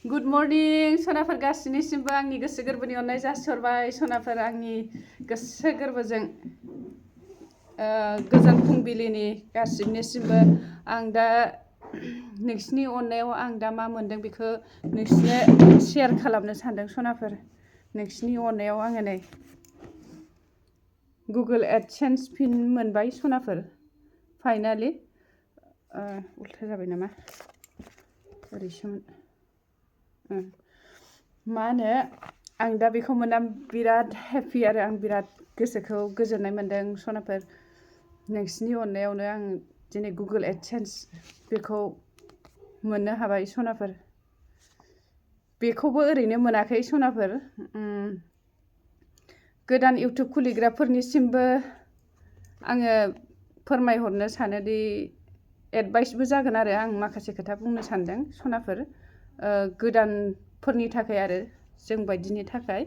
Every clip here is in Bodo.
गुड मर्निं सनाफोर गासिनिसिमबो आंनि गोसो गोरबोनि अननाय जासिहरबाय। सनाफोर आंनि गोसो गोरबोजों गोजोन फुंबिलिनि गासिनिसिमबो आं दा नोंसिनि अननायाव आं दा मा मोनदों बेखौ नोंसिनो शेयार खालामनो सानदों। सनाफोर नोंसिनि अननायाव आङो नै गुगोल एडसेन्स पिन मोनबाय सनाफोर फाइनालि। उल्था जाबाय नामा ओरैसोमोन। मा होनो आं दा बेखौ मोनना बिराद हेपि आरो आं बिराद गोसोखौ गोजोननाय मोनदों। सनाफोर नोंसिनि अननायावनो आं दिनै गुगोल एडसेन्स बेखौ मोननो हाबाय। सनाफोर बेखौबो ओरैनो मोनाखै। सनाफोर गोदान इउटुब खुलिग्राफोरनिसिमबो आङो फोरमायहरनो सानोदि एडभाइसबो जागोन आरो आं माखासे खोथा बुंनो सानदों। सनाफोर गोदानफोरनि थाखाय आरो जों बायदिनि थाखाय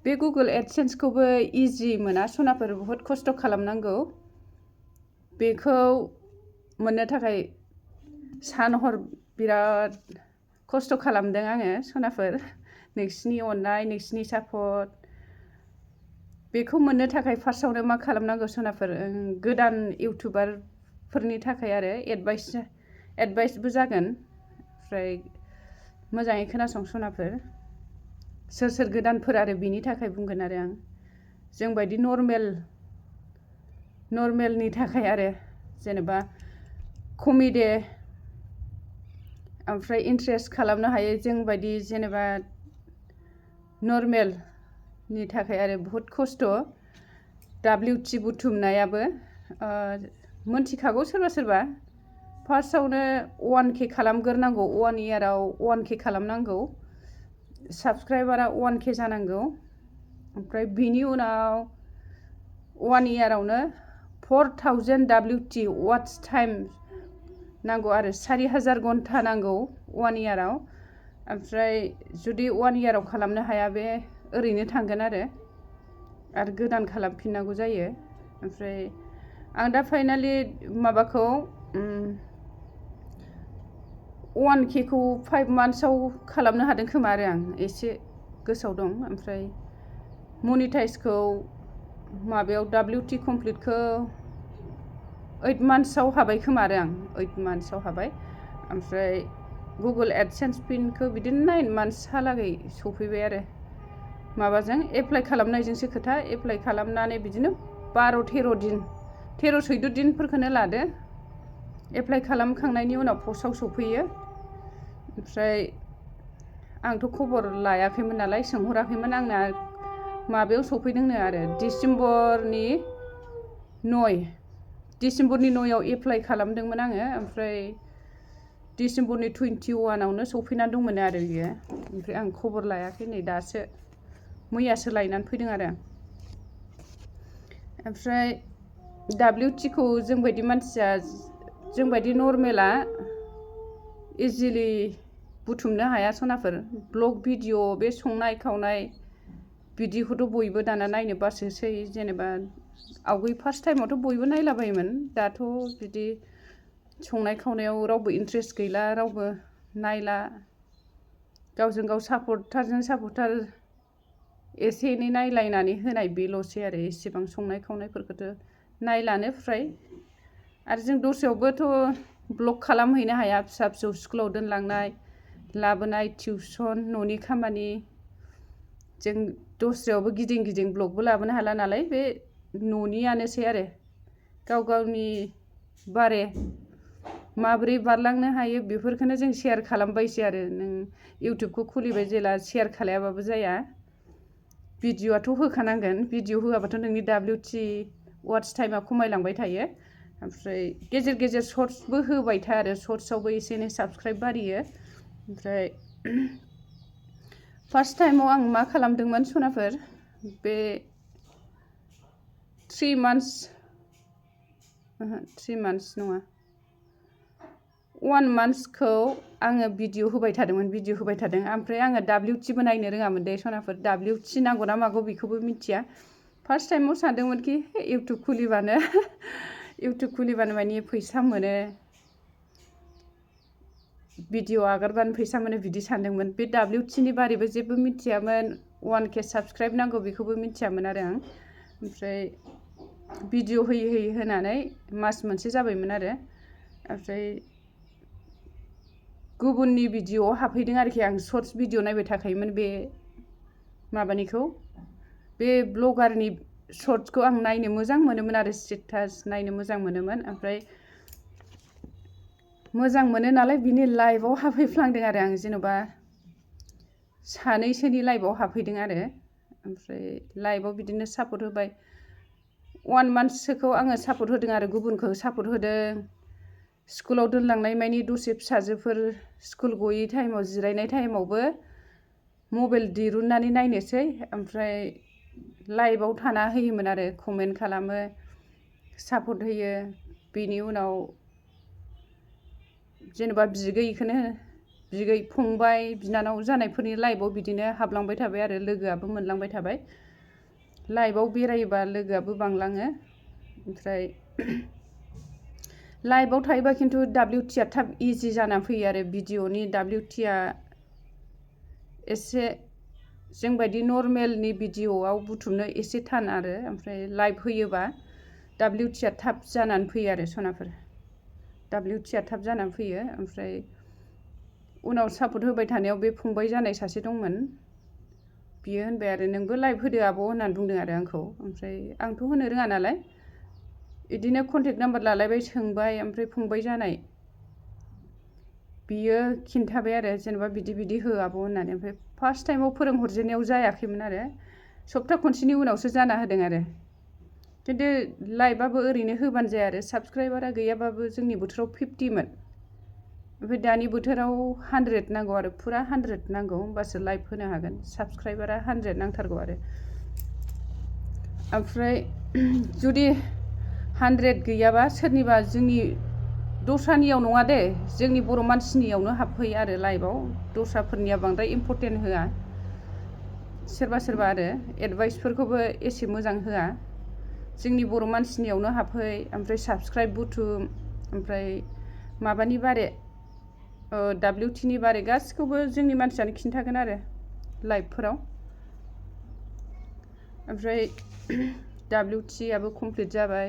बे गुगोल एडसेन्सखौबो इजि मोना। सनाफोर बुहुत खस्थ' खालामनांगौ। बेखौ मोननो थाखाय सान हर बिराद खस्थ' खालामदों आङो। सनाफोर नोंसिनि अननाय नोंसिनि सापर्ट बेखौ मोननो थाखाय फार्स्टआवनो मा खालामनांगौ सनाफोर गोदान इउटुबारफोरनि थाखाय आरो एडभाइसबो जागोन। ओमफ्राय मोजाङै खोनासं सनाफोर सोर सोर गोदानफोर आरो बिनि थाखाय बुंगोन आरो आं जोंबायदि नर्मेलनि थाखाय आरो जेनेबा कमेडि ओमफ्राय इन्ट्रेस्ट खालामनो हायो जोंबायदि जेनेबा नर्मेलनि थाखाय आरो बुहुत खस्थ'। WT बुथुमनायाबो मोनथिखागौ सोरबा सोरबा फार्स्टआवनो 1K खालामग्रोनांगौ। 1 इयाराव 1K खालामनांगौ। साबसक्राइबारा 1K जानांगौ। ओमफ्राय बिनि उनाव 1 इयारावनो 4000 WT वाट्स टाइम नांगौ आरो 4000 घन्टा नांगौ 1 इयाराव। ओमफ्राय जुदि 1 इयाराव खालामनो हाया बे ओरैनो थांगोन आरो गोदान खालामफिननांगौ जायो। ओमफ्राय आं दा फाइनालि माबाखौ 1K खौ 5 मान्थ्सआव खालामनो हादों खोमा आरो आं एसे गोसोआव दं। ओमफ्राय मनिटाइजखौ माबायाव WT कमप्लिटखौ 8 मान्थ्सआव हाबाय खोमा आरो आं 8 मान्थ्सआव हाबाय। ओमफ्राय गुगोल एडसेन्स पिनखौ बिदिनो 9 मान्थ्सहालागै सफैबाय आरो माबाजों एप्लाइ खालामनायजोंसो खोथा। एप्लाइ खालामनानै बिदिनो 12-13 दिन 13-14 दिनफोरखौनो लादो। एप्लाइ खालामखांनायनि उनाव पस्टआव सफैयो। ओमफ्राय आंथ' खबर लायाखैमोन नालाय सोंहराखैमोन। आंना माबायाव सफैदोंनो आरो डिसेम्बरनि 9आव एप्लाइ खालामदोंमोन आङो। ओमफ्राय डिसेम्बरनि 21आवनो सफैनानै दंमोन आरो बियो। ओमफ्राय आं खबर लायाखै नै दासो मैयासो लायनानै फैदों आरो। ओमफ्राय WT खौ जोंबायदि मानसिया जोंबायदि नर्मेला इजिलि बुथुमनो हाया। सनाफोर ब्लग भिडिअ बे संनाय खावनाय बिदिखौथ' बयबो दाना नायनो बासोसै। जेनेबा आवगाय फार्स्ट टाइमावथ' बयबो नायलाबायोमोन। दाथ' बिदि संनाय खावनायाव रावबो इन्ट्रेस्ट गैला रावबो नायला। गावजों गाव सापर्टारजों सापर्टार एसे एनै नायलायनानै होनाय बेल'सै आरो एसेबां संनाय खावनायफोरखौथ' नायलानो फ्राय। आरो जों दस्रायावबोथ' ब्लग खालामहैनो हाया। फिसा फिसौ स्कुलाव दोनलांनाय लाबोनाय टिउसन न'नि खामानि जों दस्रायावबो गिदिं गिदिं ब्लगबो लाबोनो हाला नालाय बे न'नियानोसै आरो गाव गावनि बारे माबोरै बारलांनो हायो बेफोरखौनो जों शेयार खालामबायसै आरो। नों इउटुबखौ खुलिबाय जेला शेयार खालायाबाबो जाया। भिडिअ'आथ' होखानांगोन। भिडिअ' होआबाथ' नोंनि WT वाट्स टाइमा खमायलांबाय थायो। ओमफ्राय गेजेर गेजेर सर्ट्सबो होबाय था आरो सर्ट्सआवबो एसे एनै साबसक्राइब बारियो। ओमफ्राय फार्स्ट टाइमाव आं मा खालामदोंमोन सनाफोर बे 3 मान्थ्स नङा 1 मान्थ्सखौ आङो भिडिअ' होबाय थादों। ओमफ्राय आङो WTबो नायनो रोङामोन दे सनाफोर। WT नांगौ ना मागौ बेखौबो मिथिया। फार्स्ट टाइमाव सानदोंमोनखि इउटुब खुलिबानो माने फैसा मोनो भिडिअ आगारबानो फैसा मोनो बिदि सानदोंमोन। बे WT नि बारैबो जेबो मिथियामोन। 1K साबस्क्राइब नांगौ बेखौबो मिथियामोन आरो आं। ओमफ्राय भिडिअ होयै होनानै मास मोनसे जाबायमोन आरो। ओमफ्राय गुबुननि भिडिअआव हाबहैदों आरोखि आं सर्ट्स भिडिअ नायबाय थाखायोमोन बे माबानिखौ बे ब्लगारनि सर्ट्सखौ आं नायनो मोजां मोनोमोन आरो स्टेटास नायनो मोजां मोनोमोन। ओमफ्राय मोजां मोनो नालाय बिनि लाइभआव हाबहैफ्लांदों आरो आं जेन'बा सानैसोनि लाइभआव हाबहैदों आरो। ओमफ्राय लाइभआव बिदिनो सापर्ट होबाय 1 मान्थसोखौ आङो सापर्ट होदों आरो गुबुनखौ सापर्ट होदों। स्कुलाव दोनलांनाय मानि दसे फिसाजोफोर स्कुल गयै टाइमाव जिरायनाय टाइमावबो मबाइल दिरुननानै नायनोसै ओमफ्राय लाइभआव थाना होयोमोन आरो कमेन्ट खालामो सापर्ट होयो। बेनि उनाव जेनेबा बिगै फंबाय बिनानाव जानायफोरनि लाइभआव बिदिनो हाबलांबाय थाबाय आरो लोगोआबो मोनलांबाय थाबाय। लाइभआव बेरायोबा लोगोआबो बांलाङो। ओमफ्राय लाइभआव थायोबा खिन्थु WT थाब इजि जानानै फैयो आरो भिडिअनि WT एसे जोंबायदि नर्मेलनि भिडिअआव बुथुमनो एसे थान आरो। ओमफ्राय लाइभ होयोबा WT थाब जानानै फैयो आरो सनाफोर। WT थाब जानानै फैयो। ओमफ्राय उनाव सापर्ट होबाय थानायाव बे फंबाय जानाय सासे दंमोन। बियो होनबाय आरो नोंबो लाइभ होदो आब' होननानै बुंदों आरो आंखौ। ओमफ्राय आंथ' होनो रोङा नालाय बिदिनो कन्टेक्ट नाम्बार लालायबाय सोंबाय। ओमफ्राय फंबाय जानाय बियो खिन्थाबाय आरो जेनेबा बिदि हो आब' होननानै। ओमफ्राय फार्स्ट टाइमाव फोरोंहरजेननायाव जायाखैमोन आरो सप्ता खनसेनि उनावसो जाना होदों आरो। खिन्थु लाइभआबो ओरैनो होबानो जाया आरो साबस्क्राइबारा गैयाबाबो जोंनि बोथोराव 50मोन। ओमफ्राय दानि बोथोराव 100 नांगौ आरो फुरा 100 नांगौ होमबासो लाइभ होनो हागोन। साबस्क्राइबारा 100 नांथारगौ आरो। ओमफ्राय जुदि 100 गैयाबा सोरनिबा जोंनि दस्रानियाव नङा दे जोंनि बर' मानसिनियावनो हाबफैयो आरो लाइभआव। दस्राफोरनिया बांद्राय इम्परटेन्ट होआ सोरबा आरो एडभाइसफोरखौबो एसे मोजां होआ। जोंनि बर' मानसिनियावनो हाबफै ओमफ्राय साबस्क्राइब बुथुम ओमफ्राय माबानि बारे WT बारे गासिखौबो जोंनि मानसियानो खिन्थागोन आरो लाइभफोराव। ओमफ्राय WT आबो कमप्लिट जाबाय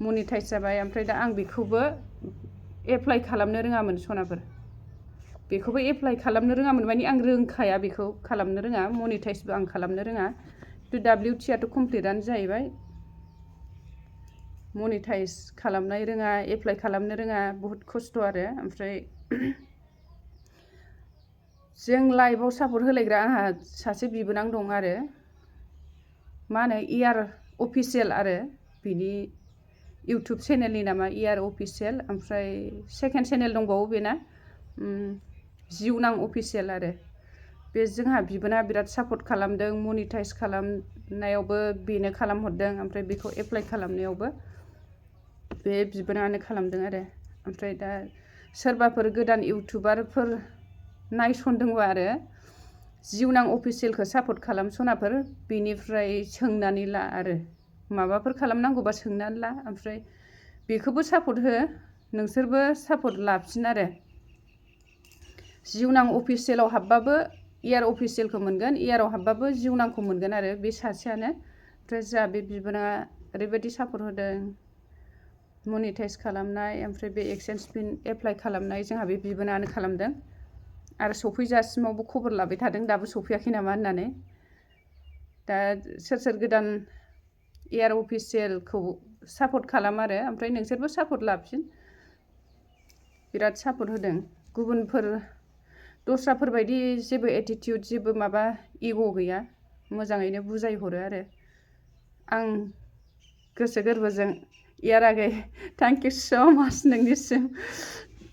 मनिटाइज जाबाय। ओमफ्राय दा आं बेखौबो एप्लाइ खालामनो रोङामोन सनाफोर। बेखौबो एप्लाइ खालामनो रोङामोन मानि आं रोंखाया बेखौ खालामनो रोङा मनिटाइजबो आं खालामनो रोङा। खिन्थु WT आथ' कमप्लिटआनो जाहैबाय। मनिटाइज खालामनाय रोङा एप्लाइ खालामनो रोङा बहुद खस्थ' आरो। ओमफ्राय जों लाइभआव सापर्ट होलायग्रा आंहा सासे बिबोनां दं आरो मा होनो इयार अफिसियेल आरो बिनि इउटुब चेनेलनि नामा इयार अफिसियेल। ओमफ्राय सेकेन्ड चेनेल दंबावो बेना जिउनां अफिसियेल आरो। बे जोंहा बिबोना बिराद सापर्ट खालामदों मनिटाइज खालामनायावबो बेनो खालामहरदों। ओमफ्राय बेखौ एप्लाइ खालामनायावबो बे बिबोनाङानो खालामदों आरो। ओमफ्राय दा सोरबाफोर गोदान इउटुबारफोर नायसनदोंबा आरो जिउनां अफिसियेलखौ सापर्ट खालाम सनाफोर बेनिफ्राय सोंनानै ला आरो माबाफोर खालामनांगौबा सोंनानै ला। ओमफ्राय बेखौबो सापर्ट हो नोंसोरबो सापर्ट लाफिन आरो। जिउनां अफिसियेलाव हाबबाबो इयार अफिसियेलखौ मोनगोन इयाराव हाबबाबो जिउनांखौ मोनगोन आरो बे सासेयानो। ओमफ्राय जोंहा बे बिबोनाङा ओरैबायदि सापर्ट होदों मनिटाइज खालामनाय ओमफ्राय बे एक्सचेन्ज पिन एप्लाइ खालामनाय जोंहा बे बिबोनाङानो खालामदों। आरो सफैजासिमावबो खबर लाबाय थादों दाबो सफैयाखै नामा होननानै। दा सोर गोदान इयार अफिसियेलखौ सापर्ट खालाम आरो। ओमफ्राय नोंसोरबो सापर्ट लाफिन बिराद सापर्ट होदों। गुबुनफोर दस्राफोरबायदि जेबो एटिटिउड जेबो माबा इग' गैया मोजाङैनो बुजायहरो आरो। आं गोसो गोरबोजों इयार आगै थेंक इउ स' माच नोंनिसिम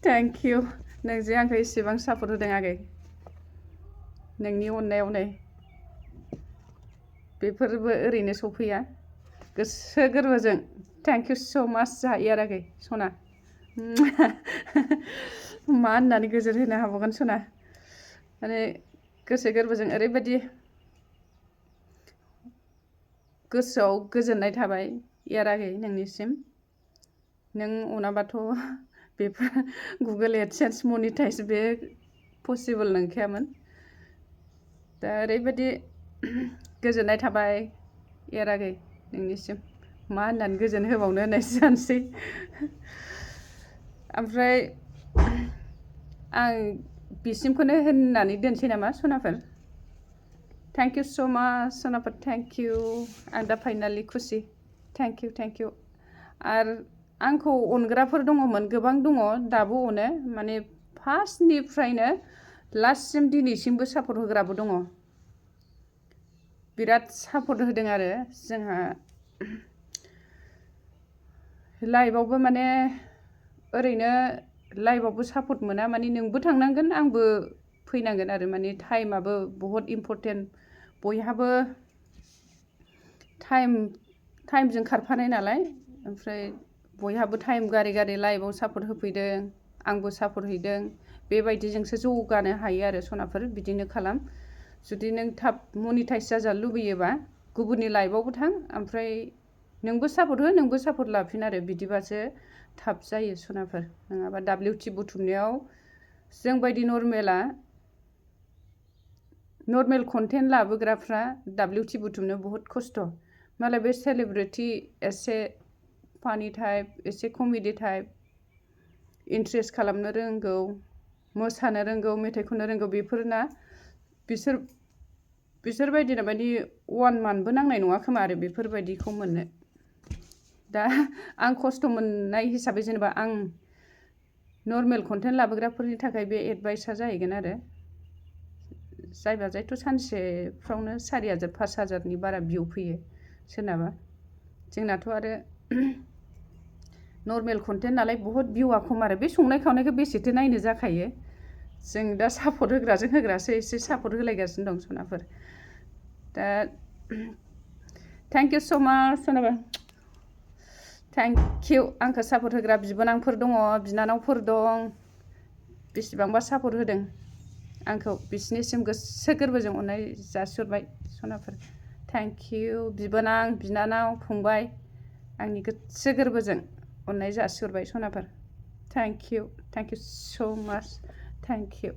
थेंक इउ नोंजों आंखौ इसेबां सापर्ट होदों आगै नोंनि अननायावनो बेफोरबो ओरैनो सफैया गोसो गोरबोजों थेंक इउ स' माच जोंहा इयार आगै सना मा होननानै गोजोन होनो हाबावगोन सना माने गोसो गोरबोजों ओरैबायदि गोसोआव गोजोननाय थाबाय इयार आगै नोंनिसिम। नों अनाबाथ' बेफोर गुगोल एडसेन्स मनिटाइज बे पसिबोल नंखायामोन। दा ओरैबायदि गोजोननाय थाबाय एरागै नोंनिसिम मा होननानै गोजोन होबावनो होननायसो जानोसै। ओमफ्राय आं बिसिमखौनो होननानै दोनसै नामा सनाफोर? थेंक इउ स' माच सनाफोर, थेंक इउ। आं दा फाइनालि खुसि। Thank you. आरो आंखौ अनग्राफोर दङमोन, गोबां दङ, दाबो अनो। माने फार्स्टनिफ्रायनो लास्टसिम दिनैसिमबो सापर्ट होग्राबो दङ। बिराद सापर्ट होदों आरो जोंहा लाइभआवबो माने ओरैनो लाइभआवबो सापर्ट मोना, माने नोंबो थांनांगोन आंबो फैनांगोन आरो माने टाइमाबो बहुत इम्परटेन्ट। बयहाबो टाइमजों खारफानाय नालाय, ओमफ्राय बयहाबो टाइम गारै लाइभआव सापर्ट होफैदों, आंबो सापर्ट हैदों। बेबायदिजोंसो जौगानो हायो आरो सनाफोर, बिदिनो खालाम। जुदि नों थाब मनिटाइज जाजानो लुबैयोबा गुबुननि लाइभआवबो थां, ओमफ्राय नोंबो सापर्ट हो, नोंबो सापर्ट लाफिन आरो बिदिबासो थाब जायो सनाफोर। नङाबा WT बुथुमनायाव जोंबायदि नर्मेल कन्टेन्ट लाबोग्राफ्रा WT बुथुमनो बहुत खस्थ'। मालाय बे सेलिब्रिटि एसे फानि टाइप, एसे कमेडि टाइप, इन्ट्रेस्ट खालामनो रोंगौ, मोसानो रोंगौ, मेथाइ खननो रोंगौ, बेफोरना बिसोरबायदिनो माने 1 मान्थबो नांनाय नङा खोमा आरो बेफोरबायदिखौ मोननो। दा आं खस्थ' मोननाय हिसाबै जेनेबा आं नर्मेल कन्टेन्ट लाबोग्राफोरनि थाखाय बे एडभाइसआ जाहैगोन आरो जायथ' सानसेफ्रावनो 4000 5000नि बारा भिउ फैयो सोरनाबा। जोंनाथ' आरो नर्मेल कन्टेन्ट नालाय बहुत भिउआ खम आरो बे संनाय खावनायखौ बेसेथो नायनो जाखायो। जों दा सापर्ट होग्राजों होग्रासो एसे सापर्ट होलायगासिनो दं सनाफोर। दा थेंक इउ स' माच सनाफोर, थेंक इउ। आंखौ सापर्ट होग्रा बिबोनांफोर दङ, बिनानावफोर दं, बेसेबांबा सापर्ट होदों आंखौ। बिसिनिसिम गोसो गोरबोजों अननाय जासिहरबाय सनाफोर। थेंक इउ बिबोनां, बिनानाव, फंबाय, आंनि गोसो गोरबोजों अननाय जासिहरबाय सनाफोर। थेंक इउ स' माच, थेंक इउ।